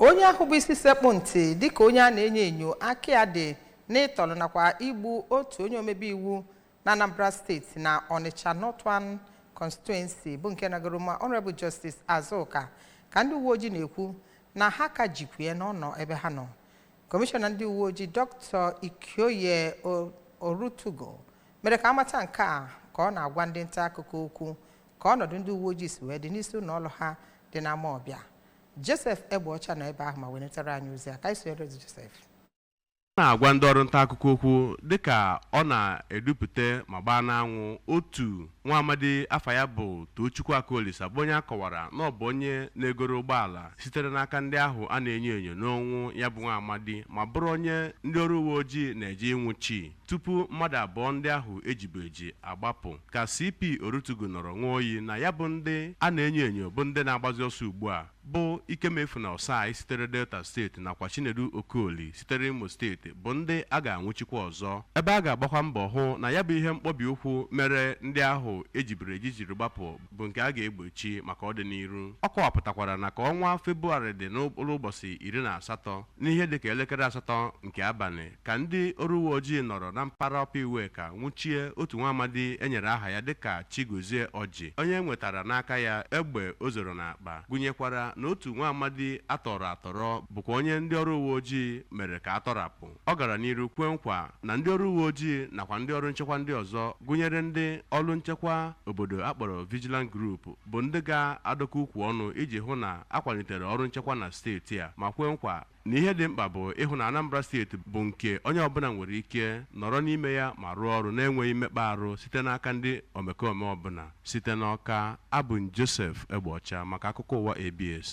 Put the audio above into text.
Onye ahụ bụ isi sekpụ ntị dịka onye a na-enyo enyo aka ya dị n'ịtọrọ nakwa igbu otu onye omebe iwu na Anambra Steeti na Onitsha North One Constituency, bụ nke nagoro ma Honorable Justice Azuka, ka ndị uwe ojii na-ekwu na ha ka jikwa ya n'ọnọ ebe ha nọ. Kọmishọna ndị uwe ojii, Dr. Ikioye Orutugu, mere ka amata nke a ka ọ na-agwa ndị nta akụkọ okwu ka ọnọdụ ndị uwe ojii si wee dị n'isi ụlọ ọrụ ha dị n'Amawbịa. Joseph Egbeọcha nọ ebe ahụ ma wenetara anyị ozi a. Ka anyị sonyere Joseph. Ọ na-agwa ndị ọrụ nta akụkọ okwu dịka ọ na-edupụta ma gbaa n'anwụ otu nwa amadi afa ya bụ Tochukwu Akaolisa, bụ onye a kọwara na ọ bụ onye na-egoro ụgbọala sitere n'aka ndị ahụ a na-enyo enyo n'ọnwụ ya bụ nwa amadi, ma bụrụ onye ndị ọrụ uwe ojii na-eje ịnwụchi tupu mmadụ abụọ ndị ahụ ejibu eji agbapụ, ka CP Orutugu nọrọ ṅụọ oyi na ya bụ ndị a na-enyo enyo bụ ndị na-agbazi ọsọ ugbu a bụ Ikemefu na Osai sitere Delta Steeti nakwa Chinedu Okoli sitere Imo Steeti, bụ ndị a ga-anwụchikwa ọzọ, ebe a ga-agbakwa mbọ hụ na ya bụ ihe mkpọbi ụkwụ mere ndị ahụ ejibiri eji jiri gbapụ bụ nke a ga-egbochi maka ọdịnihu. Ọ kọwapụtakwara na ka ọnwa Febụwarị dị n'ụkpụrụ ụbọchị 18, n'ihe dịka elekere 8 nke abalị, ka ndị ọrụ uwe ojii nọrọ na mpaghara Ọpa Iweka nwụchie otu nwa amadi enyere aha ya dịka Chigozie Ọjị, onye nwetara n'aka ya egbe o zoro n'akpa, gụnyekwara na otu nwa amadi atọrọ atọrọ bụkwa onye ndị ọrụ uwe ojii mere ka atọrapụ. Ọ gara n'iru kwee nkwa na ndị ọrụ uwe ojii nakwa ndị ọrụ nchekwa ndị ọzọ, gụnyere ndị ọrụ nchekwa obodo akpọrọ Vigilant Group, bụ ndị ga-adọka ukwu ọnụ iji hụ na akwalitere ọrụ nchekwa na steeti a, ma kwee nkwa na ihe dị mkpa bụ ịhụ na Anambra Steeti bụ nke onye ọbụla nwere ike nọrọ n'ime ya ma rụọ ọrụ na-enweghị mmekpa arụ site n'aka ndị omekome ọbụla. Site n'Ọka, abụ m Joseph Egbeọcha maka akụkọ ụwa ABS.